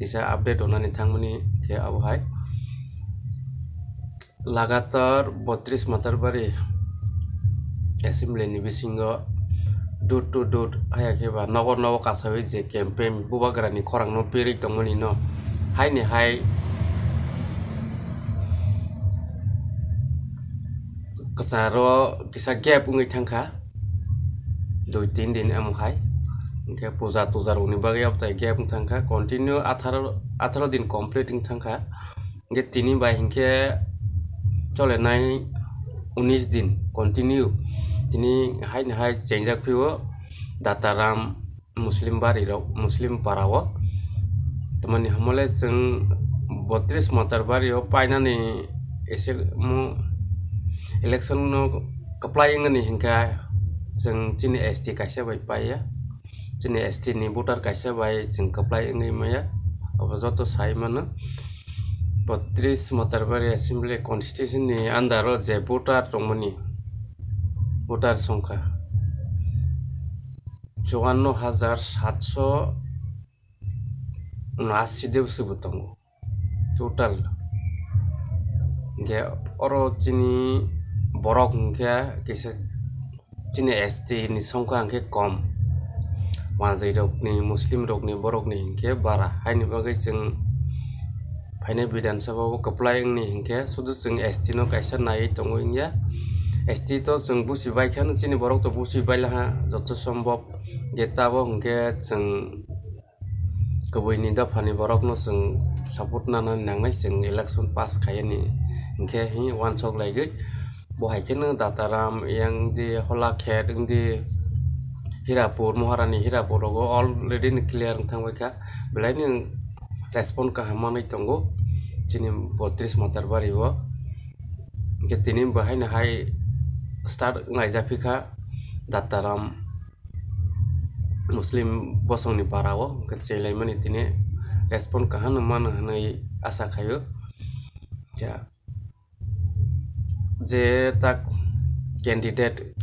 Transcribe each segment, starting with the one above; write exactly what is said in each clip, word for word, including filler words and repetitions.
kisa update rwnani thangmani khe abo hai lagatar botris Matarbari assembly ni bisingo door to door haya khe ba nogo nogo kasawi je campaign bubagrani khorangno pirwi tongmani no haini hai kwcharo kisa gap wngwi thangkha dui tin din amo hai. Hinkhe puja tuja rokni bagwi abo tai gap wng thangkha continue atharo atharo din complete wng thangkha. Hinkhe tini bai hinkhe cholenai unis din continue tini haini hai chengjak phio Dataram Muslim bari rok, Muslim para o. Tamani hamole chwng botris Matarbari o painani ese mo election no kwplai wngani hinkhe chwng chini S T kaisa bai paiya. Chini S T ni voter kaisa bai chwng kwplai wngwi maya. Abo joto sai mano. Botris Matarbari Assembly Constituency ni under o je voter tongmani, voter songkha chuanno hajar satso unasi de bwswk bo tongo total. Hinkhe oro chini borok hinkhe kisa chini S T ni songkha hinkhe kom, wanjwi rokni, Muslim rokni, borokni hinkhe bara. Haini bagwi chwng phainai Bidhan Sabha o kwplai wngni hinkhe sudu chwng S T no kaisa naiwi tongo wngya. S T to chwng busi bai kheno chini borok to busi bai laha joto sombhob je tabo hinkhe chwng kwbwini dophani borokno chwng support nana nangnai, chwng election pass khaiyani hinkhe hi wansok laigwi. Bo hai kheno Dataram yang di Holakhet wng di Hirapur, Maharani Hirapur rogo already ni clear wng thangbai kha, belai ni respond kaham manwi tongo chini botris Matarbari o. Hinkhe tini bo haino hai start wng laijak phi kha Dataram Muslim bosongni para o hinkhe chelaimani tini respond kaham no mano hinwi asa khaio. Ja, je tak candidate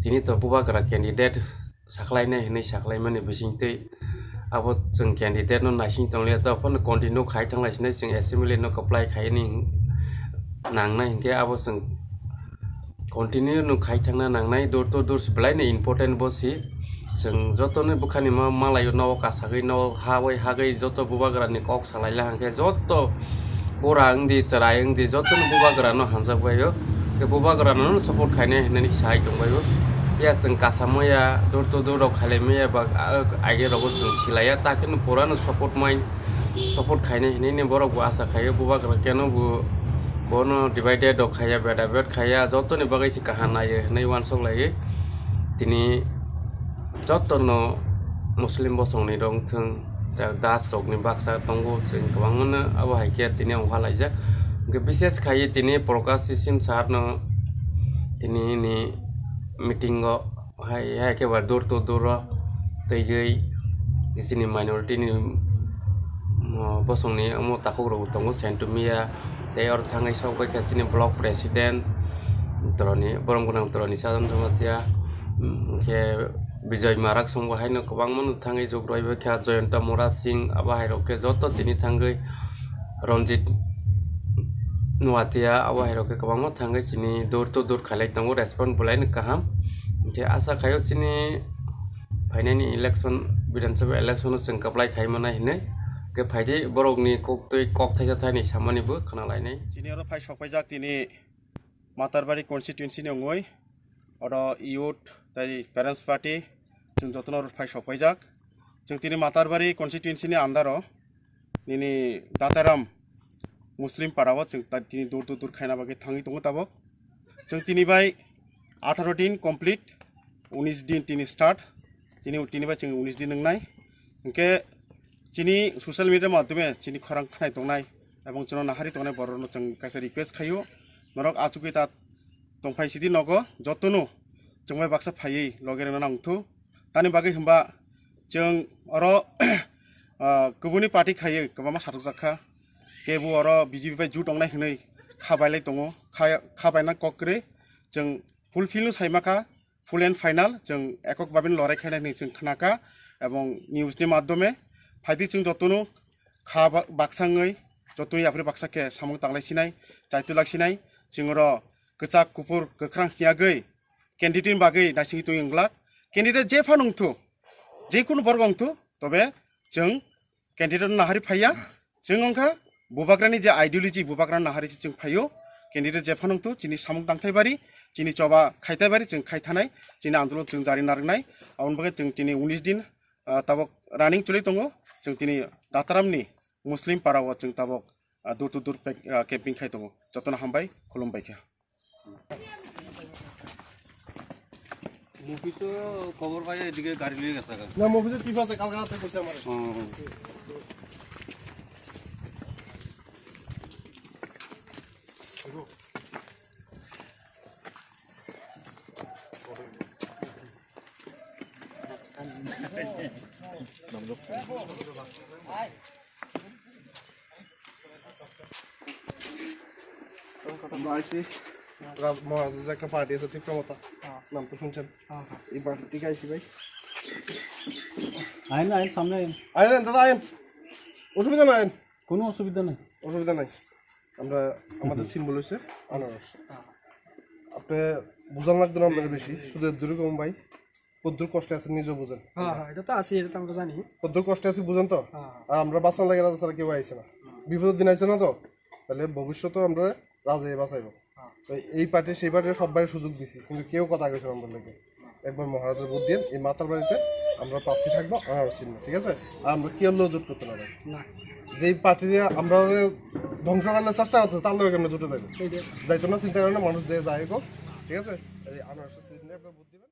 tini to bubagra candidate sakhlainai hinwi sakhlaimani bisingtwi abo chwng candidate no naising tonglia to phano continue khai thanglaisinai chwng assembly no kwplai khaini nangnai hinkhe abo chwng continue no khai thangna nangnai door to door belai no important bo si. Chwng joto ni bwkhani ma malaio no kasagwi no hawai hagwi joto bubagra ni kok salaila hinkhe joto bura wngdi chwrai wngdi joto ni bubagra no hamjak baio. Ke bubagra no support khainai hinani sai tongbaio. Ya chwng kasa maya door to door rok khailai maya ba aige rogo chwng silaiya ta khe no pura no support mai support khainai hinwi borok bo asa khaio, bubagra keno bo bono divided rok khaiya, beda bed khaiya, jotoni bagwi se kaham naio hinwi wansok laiwi tini jotono Muslim bosongni rok wngthwng, das rokni baksa tongo, chwng kwbangmano abo hai khe tini ongkha laijak. Hwnkhe bises khaiwi tini Prakash Sisim sir no tini ni meeting o hai, hai khe ba door to door o twiwi chini minority ni, mm, bosongni omo takhuk rok tongo Sentumia, tei oro thangwi sok bai kha chini block president Toroni, Borom Gwnang Toroni Sadan Jamatia, mm, khe Bijoy Marak song bo haino kwbangma no thangwi jok roi bai kha, Joyanta Mura Singh abo hai rok khe joto tini thangwi Ranjit Nuatia abo hai rok khe kwbangma thangwi chini door to door khailai tongo, respond bwlai no kaham. Hwnkhe asa khaio chini phainani election, Bidhan Sabha election o chwng kwplai khai mannai hinwi. Hwnkhe phaidi borokni kok twi kok thaisa thaini samani bo khna lainai. Chini oro phai sok paijak tini Matarbari constituency ni wngwi oro youth tei parents party chwng jotono oro phai sok paijak. Chwng tini Matarbari constituency ni under o nini Dataram Muslim para o chwng ta-, tini dur dur dur khaina bagwi thangwi tongo tabuk. Chwng tini bai atharo din complete, unis din tini start, tini, tini bai chwng unis din wngnai. Hwnkhe chini social media madhyome chini khorang khnai tongnai ebong chwngno nahari tongnai borokno chwng kaisa request khaio, norok achugwi ta tongphai sidi nogo jotono chwng bai baksa phaiwi loge rwna nangthu. Tani bagwi hwnba chwng oro, ah, kubuni party khaiwi kwbangma satukjak kha. Kebo oro B J P bai jut wngnai hwnwi kha bailai tongo. Kha, kha baina kok kwrwi chwng fulfill no saima kha, full and final chwng ekok babin lorai khainai hwnwi chwng khna kha. Ebong news ni madhyome phaidi chwng jotono kha ba-, baksa wngwi jotoni yapri baksa khe samung tanglai sinai, chaitulak sinai, chwng oro kwchak kuphur kwkhrang hiyagwi candidate ni bagwi naisingwi twi wnglak. Candidate je phano wngthu, je kunu borok wngthu, tobe chwng candidate no nahari phaiya. Chwng wngkha bubagrani je ideology, bubagrani nahari se chwng phaio. Candidate je phano wngthu, chini samung tangthai bari, chini choba khaitai bari, chwng khai thanai, chini andolon chwng jari narwknai. Aboni bagwi chwng chini unis din, ah, tabok running choli tongo. Chwng tini Dataramni Muslim para o chwng tabok, ah, door to door pe-, ah, camping khai tongo. Jotono hambai, khulumbai kha. Mofis o khobor pai, edike gari loi gesa ga. না, মফিজের টিপ আছে, কালকে রাতে কইছে আমারে। হুম, হুম। আমরা আইছি রাজ-, মহারাজের যে একটা পার্টি আছে তীব্রমতা, হ্যাঁ। নাম তো শুনছেন? হ্যাঁ, হ্যাঁ। এই পার্টি থেকে আইছি ভাই। আইন, আইন, সামনে আইন। আইন, আইন, দাদা, আইন। অসুবিধা নাই, আইন। কোনো অসুবিধা নেই। অসুবিধা নাই। আমরা, আমাদের সিম্বল হচ্ছে আনারস। আপনি বুঝান লাগতো না আপনার বেশি, শুধু দূরে কম ভাই। কদ্দুর কষ্টে আছে নিজেও বুঝেন। হ্যাঁ, হ্যাঁ, এটা তো আছে, এটা তো আমরা জানি। কদ্দুর কষ্টে আছে বুঝেন তো? হ্যাঁ, হ্যাঁ। আর আমরা বাঁচান লাগে রাজা ছাড়া কেউ আইছে না। বিপদের দিন আইছে না তো? তাহলে ভবিষ্যতে আমরা রাজাই বাঁচাইবো। হ্যাঁ। তো এই পার্টি সেই পার্টি সবাই সুযোগ দিছি, কিন্তু কেউ কথা কইছে না আমাদের লাগে। একবার মহারাজের ভোট দিয়ে এই মাতার বাড়িতে আমরা প্রার্থী থাকবো আনারস চিহ্ন, ঠিক আছে? আর আমরা কেউ লোক জোট করতে না পারি। না। যেই পার্টিরা আমরা ধ্বংস করার চেষ্টা করতেছে, তার লগে আমরা জোটে যাইবো। এই যে। যাইতো না, চিন্তা করেন না, মানুষ যে যাই হোক, ঠিক আছে? এই আনারস চিহ্নে আপনারা ভোট দিবেন।